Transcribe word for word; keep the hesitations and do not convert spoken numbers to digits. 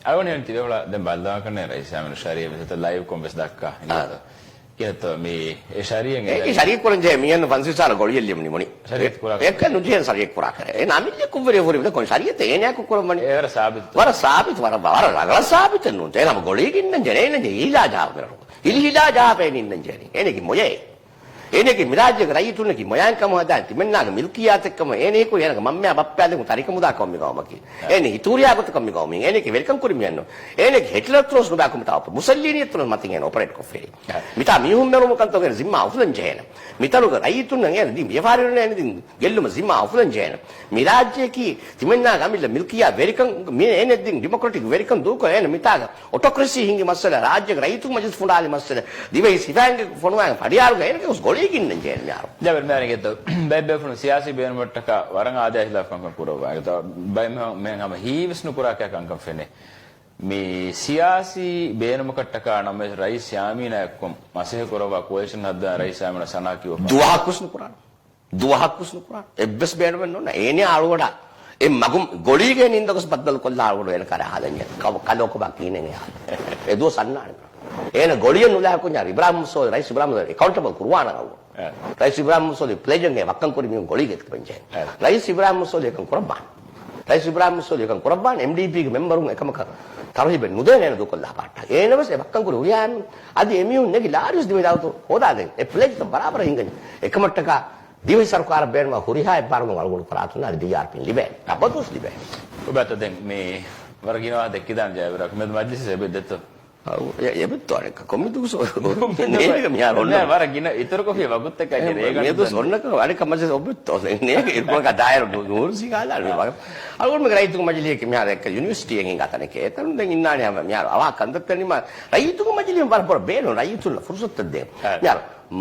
އަޅުގަނޑު ތިބޭފުޅާ ދެން ބައްލަވާކަން ރައީސް ޔާމީނު ޝަރީއަށް ވެސް ލައިވް ކޮން ވެސް ދައްކާ. އާ. ކިހިނެއްތޯ މި އެ ޝަރީއަތް އެ އެނގޭ؟ ޝަރީއަތް ކުރަން ޖެހޭ މިއަންނަ ފަންސީސާރ ގޮޅިއެއް ލިޔަމުނި މުނި. ޝަރީއަތް ކުރާ އެއްކަ ނުޖެހޭ ޝަރީއަތް ކުރާ ކަރޭ. އެ ނަމިއްލެ ކުށްވެރި ހުރި ކޮން ޝަރީއަތް އޭނާ ކުރަން ވަނީ. އެ ވަރަށް ސާބިތު. ވަރަށް ސާބިތު، ވަރަށް، ވަރަށް ރަނގަޅަށް ސާބިތެއް ނޫން. އޭނާ ގޮޅީގެ އިންނަން ޖެހޭ، އޭނާ ހިލާ ޖަހާފަ އޭނަ އިންނަން ޖެހޭ. އޭނަގެ މޮޔައޭ. އޭނަގެ މިރާއްޖޭގެ ރައްޔިތުންނަކީ މޮޔައިން ކަމު ހަދާ ތިމަންނާގެ މިލްކިއްޔާތެއް ކަމަށް އޭނައަކީ އޭނަގެ މަންމައާ ބައްޕައާ ދެން ތަރިކަމުދާ ކޮންމެ ގައުމަކީ. އޭނަ ހިތޫރިއާ ގޮތަކަށް މި ގައުމީ. އޭނައަކީ ވެރިކަން ކުރި މީހެއް ނޫން. އޭނައަކީ ހިޓްލަރަށް ތުރުސް ނުބާ ކުމިތާ އޮޕަ-، މުސައްލީނީއަށް ތުރުސް މަތިން އޭނަ އޮޕަރޭޓް ކޮށްފައި. މިތާ މީހުން މެރުމު ކަންތައް އޭނަ ޒިންމާ އުފުލަން ޖެހޭނެ. މިތަނުގެ ރައްޔިތުންނަށް އޭނަ ދިން ވިޔަފާރިވެރިންނަށް އޭނަ ދިން ގެއްލުމަށް ޒިންމާ އުފުލަން ޖެހޭނެ. މި ރާއްޖެއަކީ ތިމަންނާގެ އަމިއްލަ މިލްކިއްޔާ ވެރިކަން މި އޭނަ ދިން ޑިމޮކްރެޓިކް ވެރިކަން ދޫކޮށް އޭނަ މިތާގަ އޮޓޮކްރެސީ ހިންގި މައްސަލަ، ރާއްޖޭގެ ރައްޔިތުން މަޖިލިސް ފުނޑާލި މައްސަލަ، ދިވެހި ސިފައިންގެ ފޮނުވާގެ ފަޑިޔާރުގަ އޭނަގެ ގޮސް ގޮޅީގެ އިންނަން ޖެހޭނެ މިހާރު. ޖާބިރު މޭރިގެ ބައެއް ބޭފުޅުން ސިޔާސީ ބޭނުމަށްޓަކާ ވަރަށް އާދަޔާ ހިލާފް ކަންކަން ކުރައްވާ. ބައެއް މެ-، މެން ހަމަ ހީވެސް ނުކުރާ ކަންކަން ފެނޭ. މި ސިޔާސީ ބޭނުމަކަށްޓަކާ ނަމަވެސް ރައީސް ޔާމީނާ އެއްކޮށް މަސައްކަތް ކުރައްވާ ކޯލިޝަން ހައްދާ ރައީސް ޔާމީނަށް ސަނާ ކިޔުއްވާ. ދުވަހަކުސް ނުކުރާނަ. ދުވަހަކުސް ނުކުރާނަ. އެއްވެސް ބޭނުމެއް ނޯންނަ. އޭނެ އަޅުގަޑާ އެ މަގު ގޮޅީގެ ނިންދަގަސް ބައްދަލު ކޮށްލާ އަޅުގަޑު އޭނަ ކަރާ ހާލަންޏެ. ކަ-، ކަލޯކޮބާ ކީނެން އެ ހާލަ. އެ ދުވަސް އަންނާނެ. އޭނަ ގޮޅިއެއް ނުލާ ކުންޏާ އިބްރާހިމް ސޯލި، ރައީސް އިބްރާހިމް ސޯލި އެކައުންޓަބަލް ކުރުވާނަ އަޅުގަޑު. އެ. ރައީސް އިބްރާހިމް ސޯލި ޕްލެޖް އެނގޭ ވައްކަން ކުރި މީހުން ގޮޅީގެ ތިބެންޖެހޭ. އެ. ރައީސް އިބްރާހިމް ސޯލި އެކަން ކުރައްވާނެ. ރައީސް އިބްރާހިމް ސޯލި އެކަން ކުރައްވާނެ. އެމްޑީޕީގެ މެމްބަރުން އެކަމަކަށް ތަރުހީބެއް ނުދޭނެ އޭނަ ދޫކޮށްލާ ޕާޓާ. އޭނަ ވެސް އެ ވައްކަން ކުރި ހުރިހާ އަދި އެމީހުން ނެގި ލާރިޔަސް ދިވެހި ދައުލަތު ހޯދާދޭން. އެ ޕްލެޖްތައް ބަރާބަރަށް ހިނގަން. އެކަމަށްޓަކާ ދިވެހި ސަރުކާރަށް ބޭނުންވާ ހުރިހާ އެއްބާރުލުން އަޅުގަނޑު ކުރާތުން އަދި ޑީއާރްޕީން ލިބޭނެ. އަބަދުވެސް ލިބޭނެ. އޮބެ އަތޮ ދެން މި ވަރަށް ގިނަވާ ދެއްކިދާނެ ޖާބިރާ. މެދު މަޖްލިސް އެބެ ދެއްތޯ؟ އައު، އެ-، އެބެއްތޯ އަނެއްކާ ކޮންމެ ދުވަސް ނޭގެ މިހާރު އޮންނަ. ނޭ، ވަރަށް ގިނަ އިތުރުކޮށްފި ވަގުތެއް އެ، ކައި ރޭގަނޑު މި ދުވަސް އޮންނަކަ ވަނިކަ މަޖިލިސް އޮބެއްތޯ؟ ނޭގެ އިރުކޮޅަކާ ދާއިރު ނު-، ނޫރު ސީގާލާ މި ވަގު. އަޅުގަނޑުމެގެ ރައްޔިތުން މަޖިލީހަކީ މިހާރު އެއްކަ ޔުނިވަރސިޓީއެއް ހިނގާ ތަނެކޭ. އެތަނުން ދެން އިންނާނެ ހަމަ މިހާރު އަވަހަށް ކަންތައްތައް ނިމާ ރައްޔިތުން މަޖިލީހަށް ވަރަށް ބޮޑަށް ބޭނުން ރައްޔިތުންނަށް ފުރުސަތުތައް ދޭން. އެ. މިހާރު